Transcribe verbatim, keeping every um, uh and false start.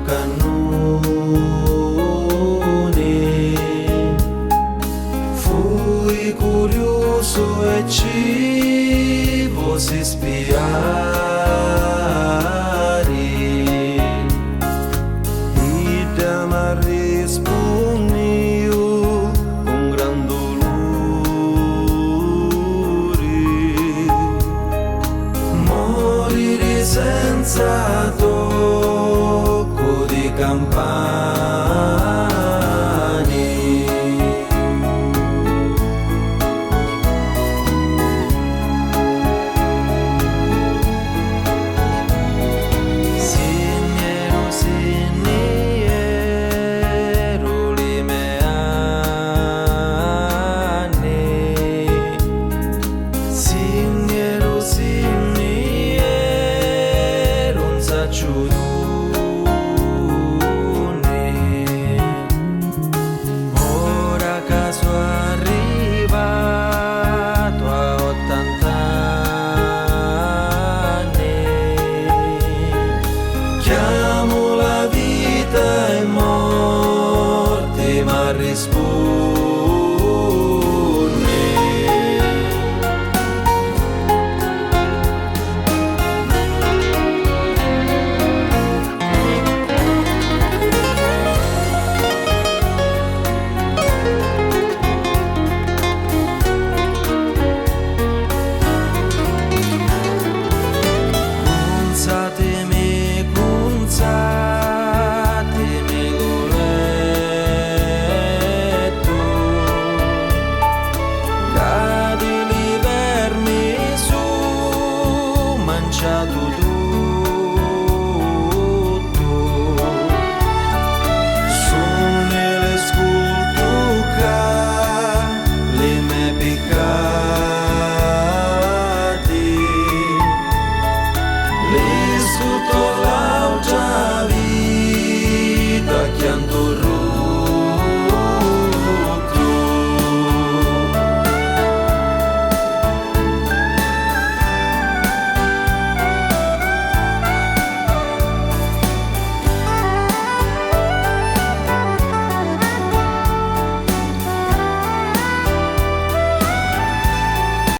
Cannuni, fui curiusu e ci vosi spiari. Idda m'arrispunniu cun gran duluri. Moriri senza toccu di campani. Sinnieru, sinnieru, li me anni. Sinnieru, sinnieru, 'un sacciu dunni. Ora ca su' arrivatu a ottant'anni, chiamu la vita e morti m'arrispunni.